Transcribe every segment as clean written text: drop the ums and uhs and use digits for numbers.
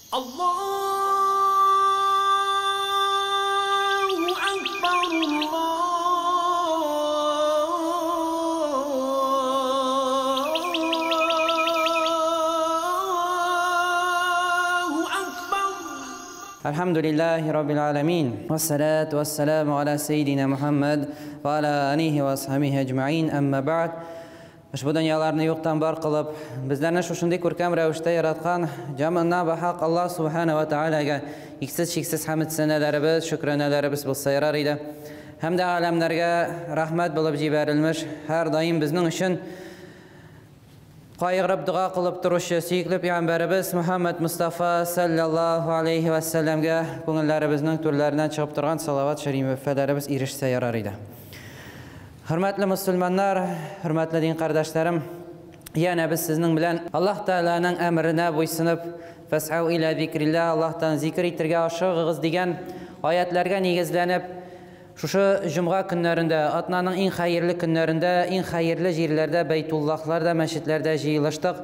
Allahu Akbar, Allahu Akbar. Elhamdülillahi Rabbil alemin. Ve salatu ve selamu ala seyyidina Muhammed ve ala alihi ve ashabihi ecma'in. Amma ba'd. Ushbu dunyolarni yo'qdan bor qilib, bizlarni shunday ko'rkam ravishda yaratgan jamina bahaq Alloh subhanahu va taolaga cheksiz cheksiz hamd sanalarimiz, shukronalarimiz bo'lsa yarar edi. Hamda alamlarga rahmat bo'lib jibarilmish, har doim bizning uchun qayg'urib duo qilib turishi suyukli payg'ambarimiz Muhammad Mustafa sallallohu alayhi va sallamga ko'ngillarimizning to'rlaridan chiqib turgan salovat sharifalarimiz erishsa yarar edi. Hurmatli musulmonlar, hurmatli din qardoshlarim, yana biz sizning bilan Alloh taolaning amrina bo'ysunib, fas'au ila zikrillah, Allohdan zikr etirga oshig'iz degan oyatlarga negizlanib, shu jum'a kunlarida, atnaning eng xayrli kunlarida, eng xayrli yerlarda, baytullohlarda, masjidlarda yig'ilishdik.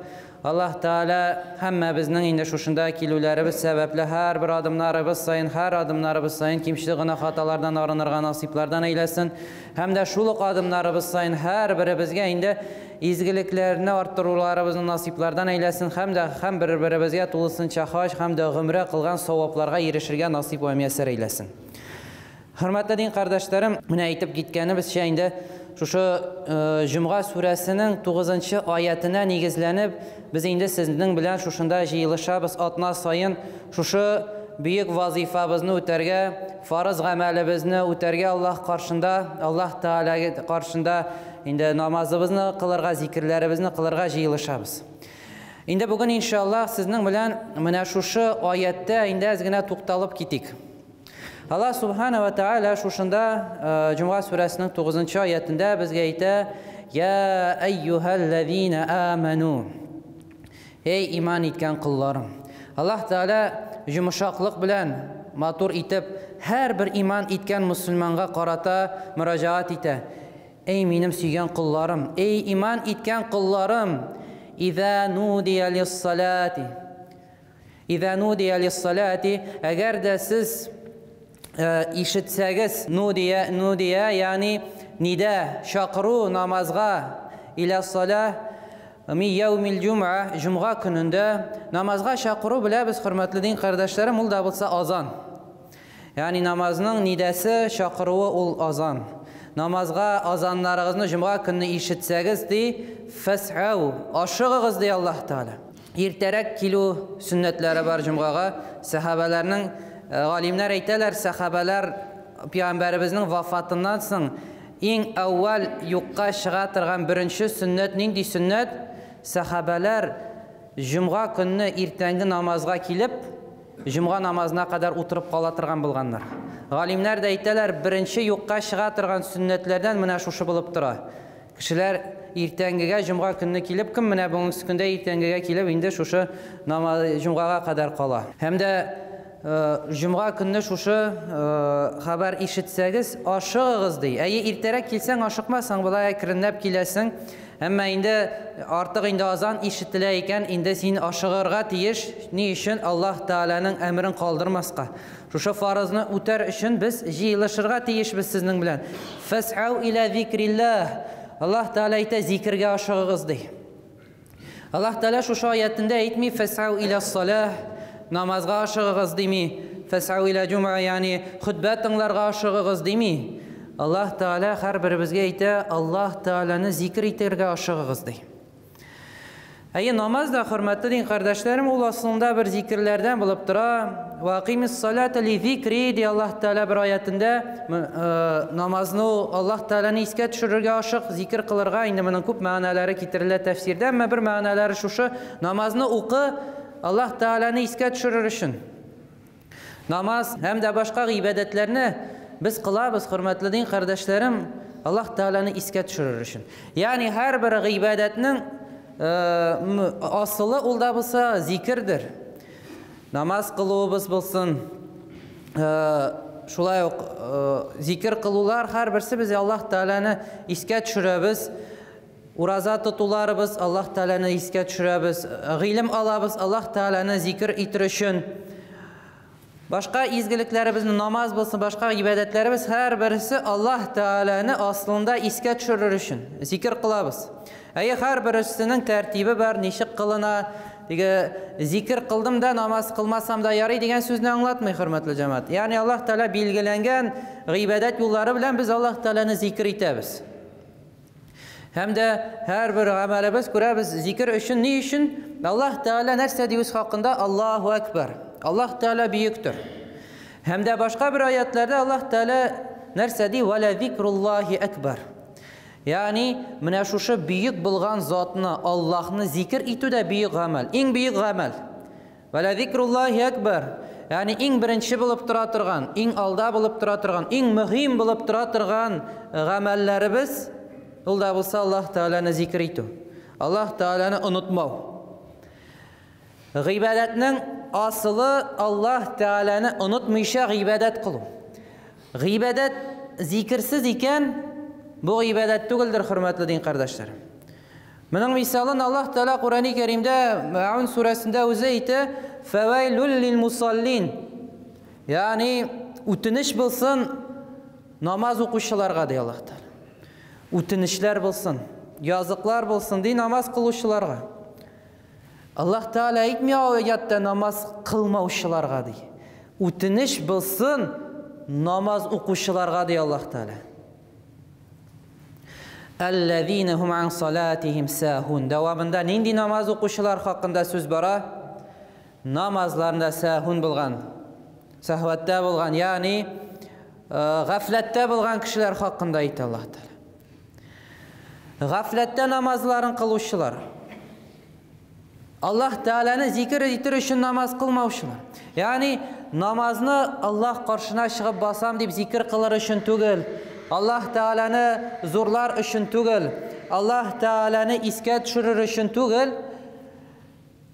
Alloh taolo hamma bizning endi shunda keluvlarimiz sababli har bir odimlarimiz sayin, har odimlarimiz sayin kimchilik gunoh xatolardan arinirga nasiblardan aylasin. Hamda shuluq odimlarimiz sayin har birimizga endi ezgiliklarni orttiruvlarimizni nasiblardan aylasin. Hamda ham bir-birimizga to'lisincha haj hamda umra qilgan savoblarga erishirga nasib va muyassar aylasin. Hurmatli din qardoshlarim, mana aytib ketganimizcha endi shu Jum'a surasining 9-oyatına negizlanib, biz endi sizning bilan shunda yig'ilishamiz. Otna sayin shu buyuk vazifamizni o'targa, farz amalimizni o'targa Alloh qarshisida, Alloh taolaga qarshisida endi namozimizni qilirga, zikrlarimizni qilirga yig'ilishamiz. Endi bugun inshaalloh sizning bilan mana shu oyatda endi ozgina to'xtalib ketik. Alloh subhanahu va taolo shunda Jum'a surasining 9-oyatida bizga ayta: Ya ayyuhallazina amanu. Ey iymon etgan qullarim. Alloh taolo yumshoqlik bilan matur etib har bir iymon etgan musulmonga qarata murojaat eta. Ey menim suygan qullarim, ey iymon etgan qullarim, iza nudiya lis-salati. Iza nudiya lis-salati, agarda siz eshitsangiz nudiya, nudiya ya'ni nida, chaqiruv namozga, ila salah mi yawmil jum'a, jum'a kunida namozga chaqiruv bilamiz hurmatli din qardoshlarim, ul da bo'lsa azon. Ya'ni namozning nidasi, chaqiruvi ul azon. Namozga azonlaringizni jum'a kunini eshitsangiz dey, fas'au, oshig'iz dey Alloh taolo. Ertarak keluv sunnatlari bor jum'aga. Sahobalarning olimlar aytalar, sahobalar payg'ambarimizning vafotidan so'ng eng avval yo'qqa chiqa turgan birinchi sunnat nindi sunnat? Sahobalar jum'a kunini ertangi namozga kelib, jum'a namozina qadar o'tirib qola turgan bo'lganlar. Olimlar da aytalar, birinchi yo'qqa chiqa turgan sunnatlardan mana shu bo'lib turadi. Kishilar ertangiga jum'a kunini kelib, kim mana bugungi kunda ertangiga kelib, endi shu namoz jum'aga qadar qola. Hamda jum'a kunini shu xabar eshitsangiz, oshig'iz dey. Agar ertarak kelsang, oshiqmasang, bo'lay kirnab kelasan. Ammo endi ortiq endi azon eshitilar ekan, endi sen oshig'irga tegish. Ne uchun? Alloh taolaning amrini qoldirmasqa. Shu farzni o'tar uchun biz yig'ilishirga tegishmiz sizning bilan. Fas'au ila zikrillah. Alloh taolo ayta, zikrga oshig'iz dey. Alloh taolo shu oyatida aytmay fas'au ila salah, namozga oshig'iz demay, fas'au ila jum'a, ya'ni xutba tinglarga oshig'iz demay. Alloh taolo har birimizga ayta, Alloh taolani zikr etarga oshig'iz dey. Ayi namozda hurmatli din qardoshlarim, ul aslida bir zikrlardan bo'lib tura. Va aqimis salata li zikri dey Alloh taolo bir oyatida namozni Alloh taolani esga tushirishga oshiq, zikr qilirga. Endi buning ko'p ma'nolari keltiriladi tafsirda, ammo bir ma'nolari shu, namozni o'qi Alloh taolani esga tushirish uchun. Namoz hamda boshqa ibodatlarni biz qilamiz hurmatli din qardoshlarim, Alloh taolani esga tushirish uchun. Ya'ni har bir ibodatning asli ul da bo'lsa zikrdir. Namoz qiluvimiz bo'lsin, shulay zikr qiluvlar har birisi biz Alloh taolani esga tushiramiz. Ураза тотуларыбыз, Аллаһ Тәгаләне искә төшерәбез. Гыйлем алабыз, Аллаһ Тәгаләне зикер итер өчен. Башка изгелекләребезне, намаз булсын, башка гыйбадәтләребез һәрберсе Аллаһ Тәгаләне асылында искә төшерер өчен зикер кылабыз. Әйе, һәрберсенең тәртибе бар, ничек кылына, теге зикер кылдым да намаз кылмасам да ярый дигән сүзне аңлатмый, хөрмәтле җәмәгать. Ягъни Аллаһ Тәгалә билгеләнгән гыйбадәт юллары белән без Аллаһ Тәгаләне зикер итәбез. Һәм дә һәрбер гамәлебез күрәбез зикер өчен ни өчен? Аллаһ Тәгалә нәрсә ди үз хакында? Аллаһу әкбәр. Аллаһ Тәгалә бөектер. Һәм дә башка бер аятларда Аллаһ Тәгалә нәрсә ди? Вәлә зикруллаһи әкбәр. Ягъни менә шушы бөек булган затны, Аллаһны зикер итү дә бөек гамәл, иң бөек гамәл. Вәлә зикруллаһи әкбәр. Ягъни иң беренче булып тора торган, иң алда булып тора торган, иң мөһим булып тора торган гамәлләребез ул да булса Аллаһ Тәгаләне зикер итү. Аллаһ Тәгаләне онытмау. Гыйбадәтнең асылы Аллаһ Тәгаләне онытмыйча гыйбадәт кылу. Гыйбадәт зикерсез икән, бу гыйбадәт түгелдер, хөрмәтле дин кардәшләр. Моның мисалын Аллаһ Тәгалә Коръәни Кәримдә Мәун сүрәсендә үзе әйтә: "Фәвәйлүл лил мусаллин". Ягъни үтенеч булсын намаз укучыларга ди Аллаһ Тәгалә. Үтенечләр булсын, языклар булсын ди намаз кылучыларга. Аллаһ Тәгалә әйтми аятта намаз кылмаучыларга ди. Үтенеч булсын намаз укучыларга ди Аллаһ Тәгалә. Әлләзина хум ан салатихим сахун. Дәвамында нинди намаз укучылар хакында сүз бара? Намазларында сахун булган, сәхвәттә булган, ягъни гафләттә булган кешеләр хакында әйтә Аллаһ Тәгалә. Гафләттә намазларын кылучылар. Аллаһ Тәгаләне зикер итер өчен намаз кылмаучылар. Ягъни намазны Аллаһ каршына чыгып басам дип зикер кылыр өчен түгел, Аллаһ Тәгаләне зурлар өчен түгел, Аллаһ Тәгаләне искә төшерер өчен түгел,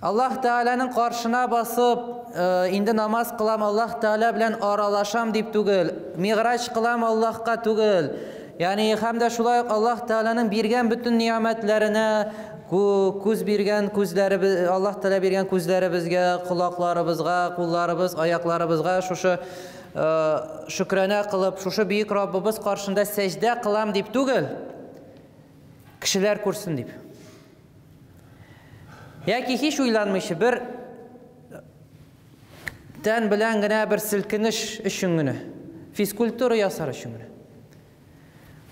Аллаһ Тәгаләнең каршына басып, инде намаз кылам, Аллаһ Тәгалә белән аралашам дип түгел, миграҗ кылам Аллаһка түгел. Ягъни һәм дә шулай ук Аллаһ Тәгаләнең биргән бөтен ни'мәтләренә күз биргән күзләребез, Аллаһ Тәгалә биргән күзләребезгә, колакларыбызга, кулларыбыз, аякларыбызга шушы шөкранә кылып, шушы бөек Раббыбыз каршында сәҗдә кылам дип түгел, кешеләр күрсен дип. Яки һич уйланмыйча бер тән белән генә бер селкенеш өчен генә, физкультура ясар өчен генә.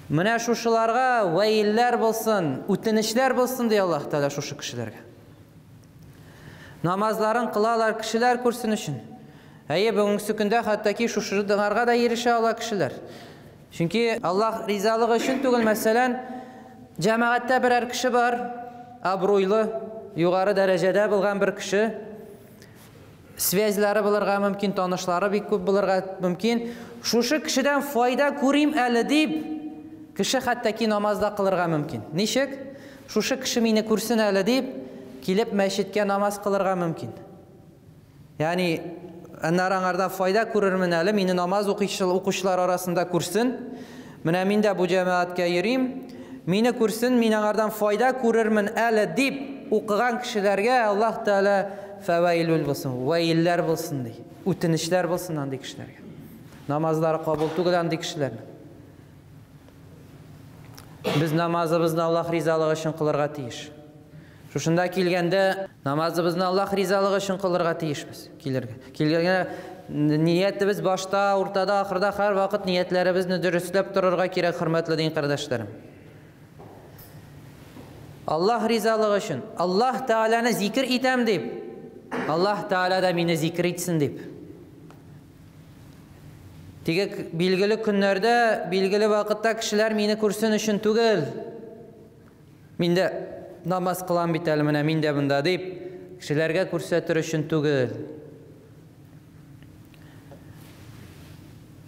Менә шушыларга вәилләр булсын, үтенечләр булсын ди Аллаһ Тәгалә шушы кешеләргә. Намазларын кылалар кешеләр күрсен өчен. Әйе, бүгенге көндә хәтта ки шушыларга да ирешә ала кешеләр. Чөнки Аллаһ ризалыгы өчен түгел, мәсәлән, җәмәгатьтә берәр кеше бар, абруйлы, югары дәрәҗәдә булган бер кеше, связьлары булырга мөмкин, танышлары бик күп булырга мөмкин. Шушы кешедән файда күрим әле дип, кеше хәтта ки намаз да кылырга мөмкин. Ничек? Шушы кеше мине күрсен әле дип, килеп мәчеткә намаз кылырга мөмкин. Ягъни, аннары аңардан файда күрермен әле, мине намаз укучылар арасында күрсен. Менә мин дә бу җәмәгатькә йөрим, мине күрсен, мин аңардан файда күрермен әле дип укыган кешеләргә Аллаһ Тәгалә фәвәйлүл булсын, вәилләр булсын ди. Үтенечләр булсын андый кешеләргә. Намазлары кабул түгел андый кешеләрнең. Без намазыбызны Аллаһ ризалыгы өчен кылырга тиеш. Шушында килгәндә намазыбызны Аллаһ ризалыгы өчен кылырга тиешбез. Килергә. Килгәнгә ниятебез башта, уртада, ахырда һәрвакыт ниятләребезне дөресләп торырга кирәк, хөрмәтле дин кардәшләрем. Аллаһ ризалыгы өчен, Аллаһ Тәгаләне зикер итәм дип, Аллаһ Тәгалә дә мине зикер итсен дип. Теге билгеле көннәрдә, билгеле вакытта кешеләр мине күрсен өчен түгел. Мин дә намаз кылам бит әле, менә мин дә монда дип, кешеләргә күрсәтер өчен түгел.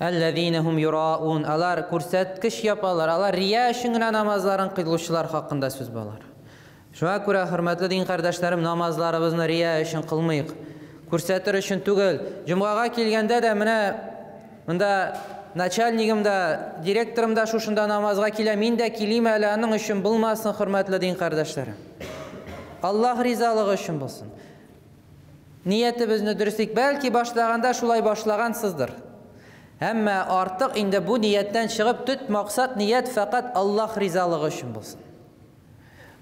Әлләзина хум юраун. Алар күрсәткеч япалар, алар рия өчен генә намазларын кылучылар хакында сүз балар. Шуңа күрә, хөрмәтле дин кардәшләрем, намазларыбызны рия өчен кылмыйк. Күрсәтер өчен түгел. Җомгага килгәндә дә менә монда начальнигым да, директорым да шушында намазга килә, мин дә килим әле, аның өчен булмасын, хөрмәтле дин кардәшләрем. Аллаһ ризалыгы өчен булсын. Ниятебезне дөреслик, бәлки башлаганда шулай башлагансыздыр. Әмма артык инде бу нияттән чыгып, төп максат ният фәкать Аллаһ ризалыгы өчен булсын.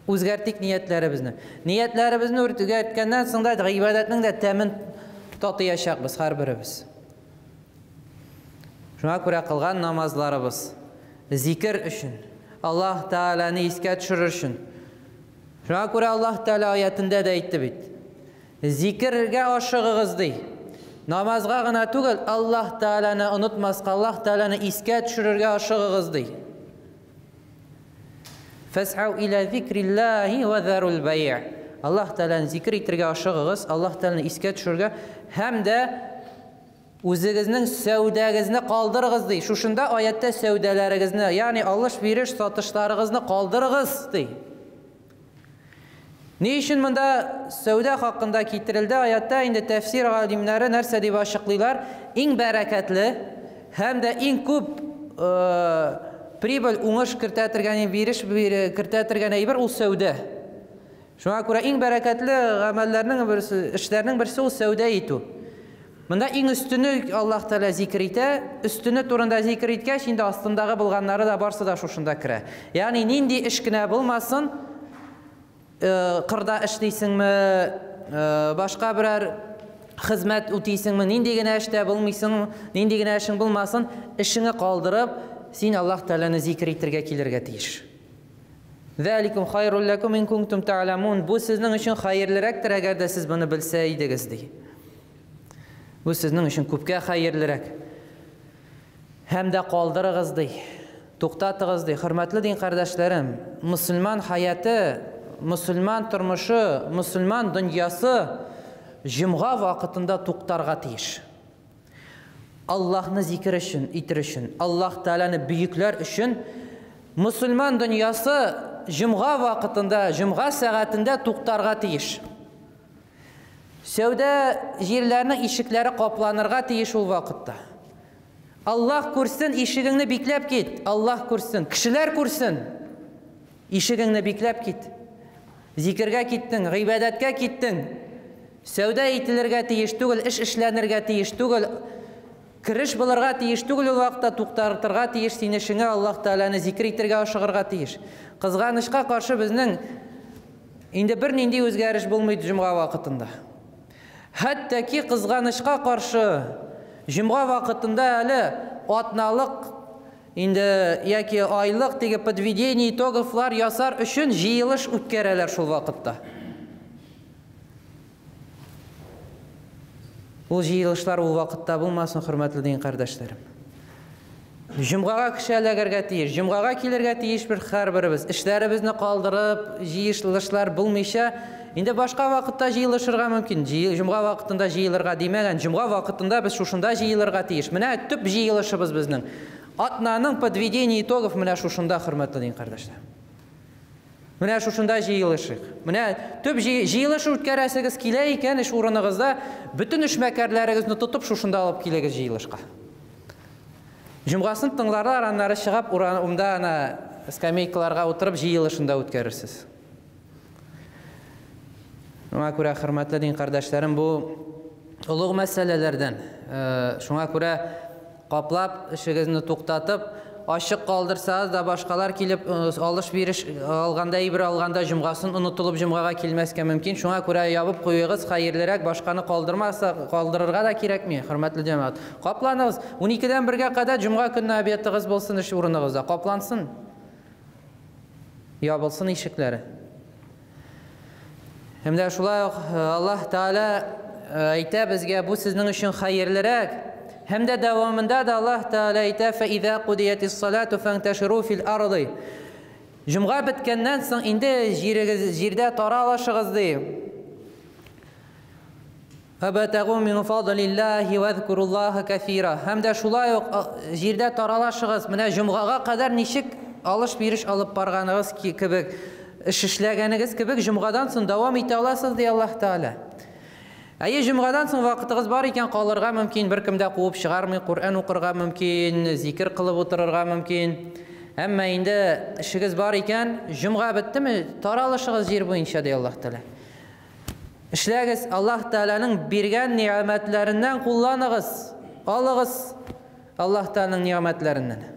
Үзгәртик ниятләребезне. Ниятләребезне үзгәрткәннән соң да гыйбадәтнең дә тәмен татыячакбыз һәрберебез. Шуңа күрә кылган намазларыбыз зикер өчен, Аллаһ Тәгаләне искә төшерер өчен. Шуңа күрә Аллаһ Тәгалә аятендә дә әйтте бит. Зикергә ашыгыгыз ди. Намазга гына түгел, Аллаһ Тәгаләне онытмаска, Аллаһ Тәгаләне искә төшерергә ашыгыгыз ди. Фәсау иля зикриллаһи ва зарул бай'. Аллаһ Тәгаләне зикер итергә ашыгыгыз, Аллаһ Тәгаләне искә төшерергә һәм дә үзегезнең сәүдәгезне калдырыгыз ди. Шушында аятта сәүдәләрегезне, ягъни алыш-биреш, сатышларыгызны калдырыгыз ди. Ни өчен монда сәүдә хакында китерелде аятта? Инде тәфсир галимнәре нәрсә дип ачыклыйлар? Иң бәрәкәтле һәм дә иң күп прибыль, уңыш кертә торган, биреш кертә торган әйбер ул сәүдә. Шуңа күрә иң бәрәкәтле гамәлләрнең берсе, эшләрнең берсе ул сәүдә итү. Монда иң өстене Аллаһ Тәгалә зикер итә, өстене турында зикер иткәч, инде астындагы булганнары да барсы да шушында керә. Ягъни нинди эш кенә булмасын, кырда эшлисеңме, башка берәр хезмәт үтисеңме, нинди генә эштә булмыйсың, нинди генә эшең булмасын, эшеңне калдырып, син Аллаһ Тәгаләне зикер итергә килергә тиеш. Зәликум хайрул ләкум ин кунтум та'ламун. Бу сезнең өчен хәерлерәктер, әгәр дә сез моны белсә идегез, ди. Бу сезнең өчен күпкә хәерлерәк. Һәм дә калдырыгыз, ди. Туктатыгыз, ди. Хөрмәтле дин кардәшләрем, мусульман хаяты, мусульман тормышы, мусульман дөньясы җомга вакытында туктарга тиеш. Аллаһны зикер өчен, итер өчен, Аллаһ Тәгаләне бөекләр өчен мусульман дөньясы җомга вакытында, җомга сәгатендә туктарга тиеш. Сәүдә җирләренең ишекләре капланырга тиеш ул вакытта. Аллаһ күрсен, ишегеңне бикләп кит. Аллаһ күрсен, кешеләр күрсен. Ишегеңне бикләп кит. Зикергә киттең, гыйбадәткә киттең. Сәүдә ителергә тиеш түгел, эш эшләнергә тиеш түгел, кереш булырга тиеш түгел ул вакытта, туктатырга тиеш син эшеңә, Аллаһ Тәгаләне зикер итергә ашыгырга тиеш. Кызганычка каршы безнең инде бернинди үзгәреш булмый җомга вакытында. Хәтта ки кызганычка каршы җомга вакытында әле атналык инде яки айлык теге подведение итоговлар ясар өчен җыелыш үткәрәләр шул вакытта. Ул җыелышлар ул вакытта булмасын, хөрмәтле дин кардәшләрем. Җомгага кеше эләгергә тиеш, җомгага килергә тиеш бер һәрберебез. Эшләребезне калдырып, җыелышлар булмыйча, инде башка вакытта җыелышырга мөмкин. Җомга вакытында җыелырга димәгән, җомга вакытында без шушында җыелырга тиеш. Менә төп җыелышыбыз безнең. Атнаның подведение итогов менә шушында, хөрмәтле дин кардәшләр. Менә шушында җыелышыйк. Менә төп җыелыш үткәрәсегез килә икән, эш урыныгызда бөтен эшмәкәрләрегезне тотып шушында алып килегез җыелышка. Җомгасын тыңларлар, аннары чыгып урамда ана скамейкаларга утырып җыелышында үткәрерсез. Шуңа күрә, хөрмәтле дин кардәшләрем, бу олуг мәсьәләләрдән. Шуңа күрә каплап, эшегезне туктатып, ачык калдырсагыз да башкалар килеп алыш-биреш алганда, әйбер алганда җомгасын онытылып җомгага килмәскә мөмкин. Шуңа күрә ябып куегыз, хәерлерәк, башканы калдырмаса, калдырырга да кирәкми, хөрмәтле җәмәгать. Капланыгыз. 12-дән 1-гә кадәр җомга көнне обедыгыз булсын эш урыныгызда. Каплансын. Ябылсын ишекләре. Һәм дә шулай ук Аллаһ Тәгалә әйтә безгә, бу сезнең өчен хәерлерәк. Һәм дә дәвамында да Аллаһ Тәгалә әйтә, фәиза кудиятис салату фанташиру фил арды. Җомга беткәннән соң инде җирегез җирдә таралышыгыз ди. Фабатагу мин фадлиллаһи вазкуруллаһа кәсира. Һәм дә шулай ук җирдә таралышыгыз. Менә җомгага кадәр ничек алыш-биреш алып барганыгыз кебек, эш эшләгәнегез кебек җомгадан соң дәвам итә аласыз ди Аллаһ Тәгалә. Әйе, җомгадан соң вакытыгыз бар икән, калырга мөмкин, беркем дә куып чыгармый, Коръән укырга мөмкин, зикер кылып утырырга мөмкин. Әмма инде эшегез бар икән, җомга беттеме, таралышыгыз җир буенча, ди Аллаһ Тәгалә. Эшләгез, Аллаһ Тәгаләнең биргән нигъмәтләреннән кулланыгыз, алыгыз Аллаһ Тәгаләнең нигъмәтләреннән.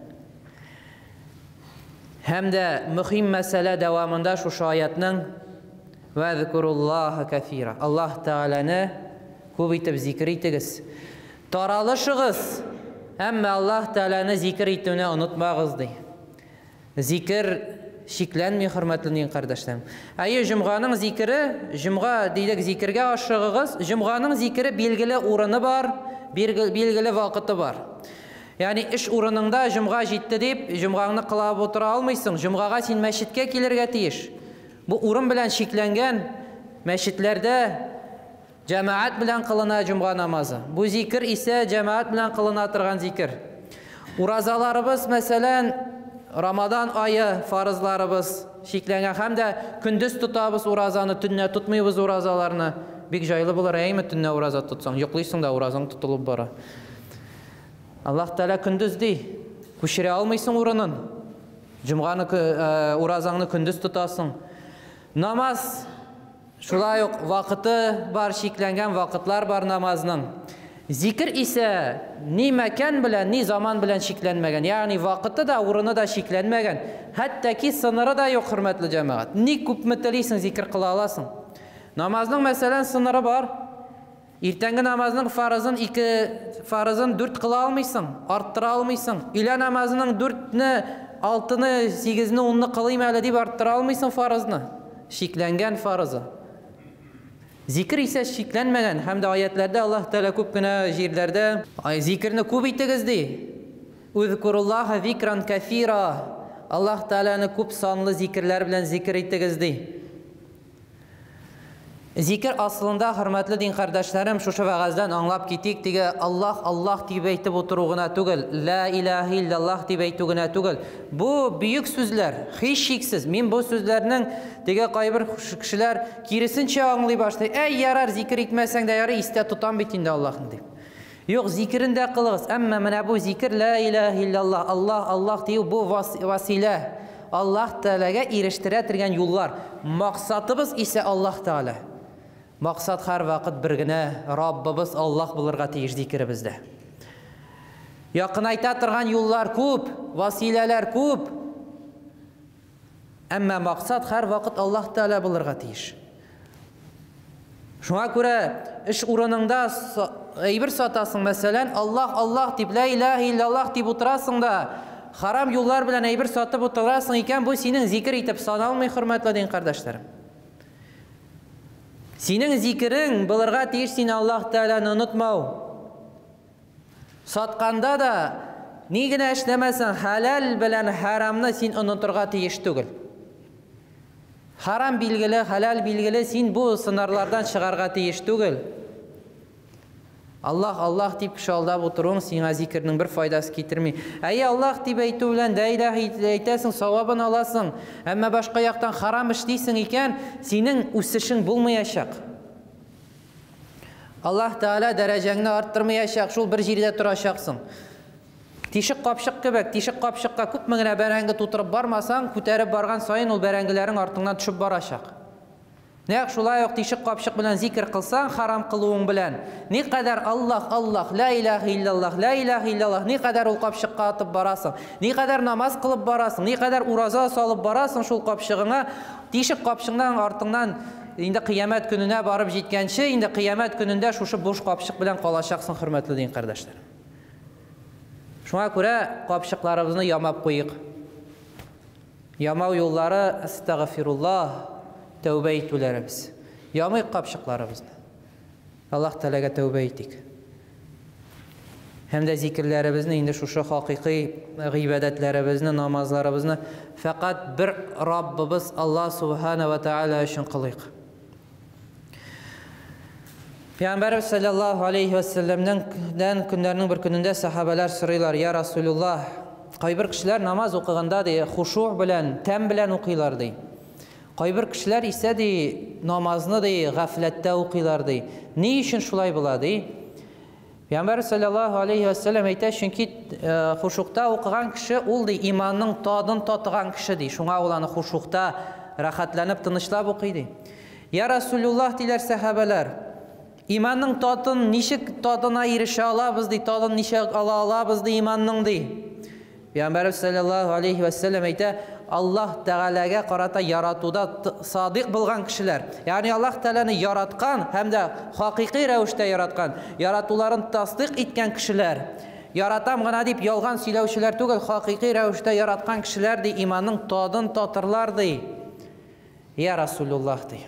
Һәм дә мөһим мәсьәлә дәвамында шушы аятның Вәзкуруллаһа кәфира. Аллаһ Тәгаләне күп итеп зикер итегез. Таралышыгыз, әмма Аллаһ Тәгаләне зикер итүне онытмагыз, ди. Зикер чикләнми, хөрмәтле дин кардәшләрем. Әйе, җомганың зикере, җомга дидек, зикергә ашыгыгыз. Җомганың зикере билгеле урыны бар, билгеле вакыты бар. Ягъни эш урыныңда җомга җитте дип, җомгаңны кылап утыра алмыйсың. Җомгага син мәчеткә килергә тиеш. Бу урын белән чикләнгән мәчетләрдә җәмәгать белән кылына җомга намазы. Бу зикер исә җәмәгать белән кылына торган зикер. Уразаларыбыз, мәсәлән, Рамадан ае фарызларыбыз чикләнгән һәм дә көндез тотабыз уразаны, төнлә тотмыйбыз уразаларны. Бик җайлы булыр, әйме, төнлә ураза тотсаң, йоклыйсың да уразаң тотылып бара. Аллаһ Тәгалә көндез ди, күчерә алмыйсың урынын. Җомганы, уразаңны көндез тотасың. Намаз шулай ук вакыты бар, чикләнгән вакытлар бар намазның. Зикер исә ни мәкән белән, ни заман белән чикләнмәгән. Ягъни вакыты да, урыны да чикләнмәгән. Хәтта ки сыныры да юк, хөрмәтле җәмәгать. Ни күпме телисең, зикер кыла аласың. Намазның, мәсәлән, сыныры бар. Иртәнге намазның фарызын ике, фарызын дүрт кыла алмыйсың, арттыра алмыйсың. Өйлә намазының дүртне, алтыны, сигезне, унны кылыйм әле дип арттыра алмыйсың фарызны. Чикләнгән фарызы. Зикер исә чикләнмәгән һәм дә аятләрдә Аллаһ Тәгалә күп кенә җирләрдә зикерне күп итегез ди. Үзкуруллаһа зикран кәфира. Аллаһ Тәгаләне күп санлы зикерләр белән зикер итегез ди. Зикер асылында, хөрмәтле дин кардәшләрем, шушы вәгазьдән аңлап китик, теге Аллаһ, Аллаһ дип әйтеп утыру гына түгел, Ла илаһа илляллаһ дип әйтү генә түгел. Бу бөек сүзләр, һичшиксез. Мин бу сүзләрнең теге кайбер кешеләр киресенчә аңлый башлый. Әй, ярар, зикер итмәсәң дә ярый, истә тотам бит инде Аллаһны дип. Юк, зикерен дә кылыгыз. Әмма менә бу зикер ла илаһа илляллаһ, Аллаһ, Аллаһ дию бу василә. Аллаһ Тәгаләгә ирештерә торган юллар. Максатыбыз исә Аллаһ Тәгалә. Максат һәрвакыт бер генә, Раббыбыз Аллаһ булырга тиеш зикеребездә. Якынайта торган юллар күп, василәләр күп. Әмма максат һәрвакыт Аллаһ Тәгалә булырга тиеш. Шуңа күрә эш урыныңда әйбер сатасың, мәсәлән, Аллаһ, Аллаһ дип, ла илаһа илляллаһ дип утырасың да, харам юллар белән әйбер сатып утырасың икән, бу синең зикер итеп саналмый, хөрмәтле дин кардәшләрем. Синең зикерең булырга тиеш син Аллаһ Тәгаләне онытмау. Сатканда да ни генә эшләмәсәң, хәләл белән харамны син онытырга тиеш түгел. Харам билгеле, хәләл билгеле, син бу сынарлардан чыгарга тиеш түгел. Аллаһ, Аллаһ дип кеше алдап утыруың сиңа зикернең бер файдасы китерми. Әйе, Аллаһ дип әйтү белән дә илаһ әйтәсең, савабын аласың. Әмма башка яктан харам эшлисең икән, синең үсешең булмаячак. Аллаһ Тәгалә дәрәҗәңне арттырмаячак, шул бер җирдә торачаксың. Тишек капчык кебек, тишек капчыкка күпме генә бәрәңге тутырып бармасаң, күтәреп барган саен ул бәрәңгеләрең артыңнан төшеп барачак. Нәкъ шулай ук тишек капчык белән зикер кылсаң, харам кылуың белән, никадәр Аллаһ, Аллаһ, ла илаһа илляллаһ, ла илаһа илляллаһ, никадәр ул капчыкка атып барасың, никадәр намаз кылып барасың, никадәр ураза салып барасың шул капчыгыңа, тишек капчыңнан артыңнан инде кыямәт көненә барып җиткәнче, инде кыямәт көнендә шушы буш капчык белән калачаксың, хөрмәтле дин кардәшләрем. Шуңа күрә капчыкларыбызны ямап куйык. Ямау юллары астагфируллаһ, тәүбә итүләребез. Ямыйк капчыкларыбызны. Аллаһ Тәгаләгә тәүбә итик. Һәм дә зикерләребезне инде шушы хакыйкый гыйбадәтләребезне, намазларыбызны фәкать бер Раббыбыз Аллаһ субхана ва тааля өчен кылыйк. Пәйгамбәрбез саллаллаһу алейхи ва сәлләмнән көннәрнең бер көнендә сахабалар сорыйлар: "Я Расулуллаһ, кайбер кешеләр намаз укыганда ди, хушу белән, тәм белән укыйлар ди. Кайбер кешеләр исә, ди, намазны, ди, гафләттә укыйлар, ди. Ни өчен шулай була, ди? Пәйгамбәр саллаллаһу алейхи ва саллям әйтә, чөнки хушукта укыган кеше ул, ди, иманның тадын татыган кеше, ди. Шуңа ул аны хушукта рәхәтләнеп, тынычлап укый, ди. Я Расулуллаһ, диләр сәхабәләр, иманның татын ничек тадына ирешә алабыз, ди, тадын ничек ала алабыз, ди, иманның, ди. Пәйгамбәребез саллаллаһу алейхи ва саллям әйтә, Аллаһ Тәгаләгә карата яратуда садык булган кешеләр, ягъни Аллаһ Тәгаләне яраткан һәм дә хакыйкый рәвештә яраткан, яратуларын тасдыйк иткән кешеләр, яратам гына дип ялган сөйләүчеләр түгел, хакыйкый рәвештә яраткан кешеләр, ди, иманның тадын татырлар, ди. Я Расулуллаһ, ди.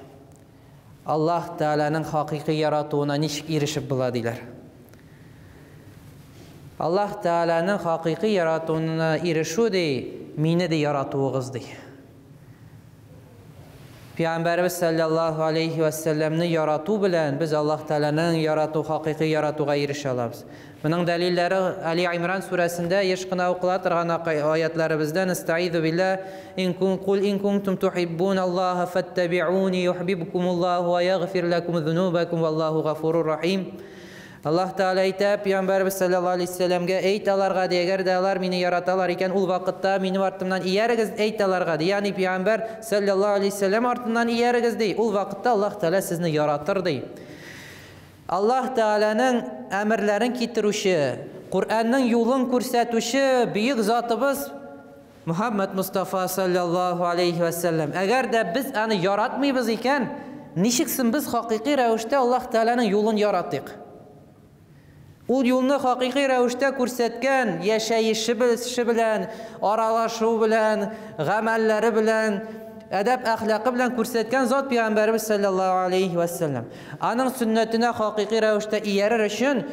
Аллаһ Тәгаләнең хакыйкый яратуына ничек ирешеп була, диләр. Аллаһ Тәгаләнең хакыйкый яратуына ирешү, ди, мине, ди, яратуыгыз, ди. Пәйгамбәребез саллаллаһу алейхи ва сәлләмне ярату белән без Аллаһ Тәгаләнең ярату, хакыйкый яратуга ирешә алабыз. Моның дәлилләре Али Имран сүрәсендә еш кына укыла торган аятларыбызда Нәстәгыйзу биллаһ ин кун кул ин кунтум тухиббун Аллаһа фаттабиуни юхбибкумуллаһу ва ягфир лакум зунубакум валлаһу гафурур рахим. Аллаһ Тәгалә әйтә, Пәйгамбәребез саллаллаһу алейһи вәсәлләмгә әйт аларга, ди, әгәр дә алар мине яраталар икән, ул вакытта минем артымнан иярегез, әйт аларга, ди. Ягъни Пәйгамбәр саллаллаһу алейһи вәсәлләм артыннан иярегез, ди. Ул вакытта Аллаһ Тәгалә сезне яратыр, ди. Аллаһ Тәгаләнең әмерләрен китерүче, Коръәннең юлын күрсәтүче бөек затыбыз Мөхәммәд Мостафа саллаллаһу алейһи вә сәлләм. Әгәр дә без аны яратмыйбыз икән, ничек соң без хакыйкый рәвештә Аллаһ Тәгаләнең юлын яратыйк? Ул юлны хакыйкый рәвештә күрсәткән яшәеше белән, аралашу белән, гамәлләре белән, әдәп әхлакы белән күрсәткән зат Пәйгамбәребез саллаллаһу алейһи вә сәлләм. Аның сөннәтенә хакыйкый рәвештә иярер өчен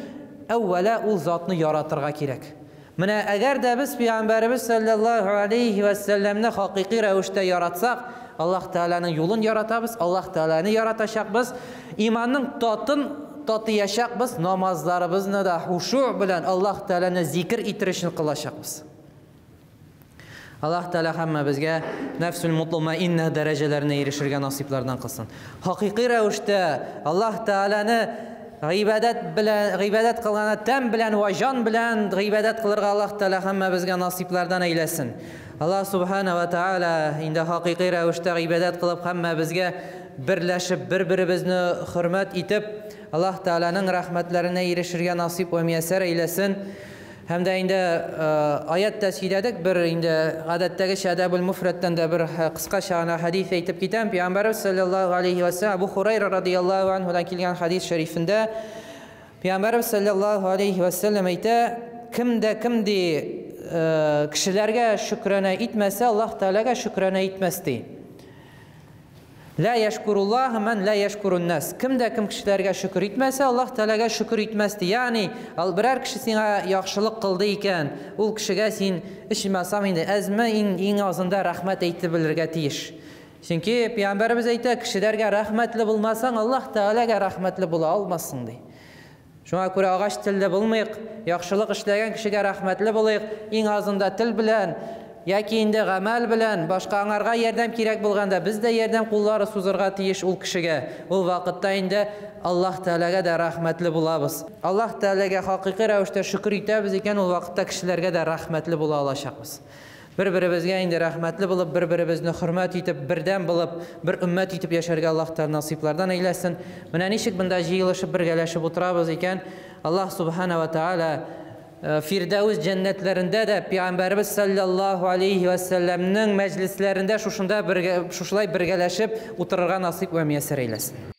әүвәлә ул затны яратырга кирәк. Менә әгәр дә без Пәйгамбәребез саллаллаһу алейһи вә сәлләмне хакыйкый рәвештә яратсак, Аллаһ Тәгаләнең юлын яратабыз, Аллаһ Тәгаләне яратачакбыз, иманның татын татыячакбыз, намазларыбызны да хушу белән Аллаһ Тәгаләне зикер итер өчен кылачакбыз. Аллаһ Тәгалә һәммәбезгә нәфсүл мутмаинна дәрәҗәләренә ирешергә насыйплардан кылсын. Хакыйкый рәвештә Аллаһ Тәгаләне гыйбадәт белән гыйбадәт кылганда тән белән вә җан белән гыйбадәт кылырга Аллаһ Тәгалә һәммәбезгә насыйплардан әйләсен. Аллаһ Субхана ва Тәгалә инде хакыйкый рәвештә гыйбадәт кылып һәммәбезгә берләшеп, бер-беребезне хөрмәт итеп, Аллаһ Тәгаләнең рәхмәтләренә ирешергә насыйп вә мияссәр әйләсен. Һәм дә инде аять тә сөйләдек, бер инде гадәттәгечә Әдәбул Муфрәттән дә бер кыскача гына хәдис әйтеп китәм. Пәйгамбәребез саллаллаһу алейһи ва сәлләм Абу Хурайра радияллаһу анһудан килгән хәдис шәрифендә Пәйгамбәребез саллаллаһу алейһи ва сәлләм әйтә, кем дә кем ди кешеләргә шөкранә итмәсә, Аллаһ Тәгаләгә шөкранә итмәс ди. Лә яшкуруллаһа мән лә яшкурун-нас. Кем дә кем кешеләргә шөкер итмәсә, Аллаһ Тәгаләгә шөкер итмәс ди. Ягъни, ал берәр кеше сиңа яхшылык кылды икән, ул кешегә син ичмасам инде әзме иң, иң азында рәхмәт әйтеп белергә тиеш. Чөнки пәйгамбәребез әйтә, кешеләргә рәхмәтле булмасаң, Аллаһ Тәгаләгә рәхмәтле була алмассың ди. Шуңа күрә агач телле булмыйк, яхшылык эшләгән кешегә рәхмәтле булыйк, иң азында тел белән, яки инде гамәл белән, башка аңарга ярдәм кирәк булганда, без дә ярдәм куллары сузырга тиеш ул кешегә. Ул вакытта инде Аллаһ Тәгаләгә дә рәхмәтле булабыз. Аллаһ Тәгаләгә хакыйкый рәвештә шөкер итәбез икән, ул вакытта кешеләргә дә рәхмәтле була алачакбыз. Бер-беребезгә инде рәхмәтле булып, бер-беребезне хөрмәт итеп, бердәм булып, бер өммәт итеп яшәргә Аллаһ Тәгалә насыйплардан әйләсен. Менә ничек монда җыелышып, бергәләшеп утырабыз икән, Аллаһ Субхана ва Тәгалә Фирдәүс җәннәтләрендә дә Пәйгамбәребез саллаллаһу алейһи ва сәлләмнең мәҗлесләрендә шушында бергә, шушылай бергәләшеп утырырга насыйп вә мияссәр әйләсен.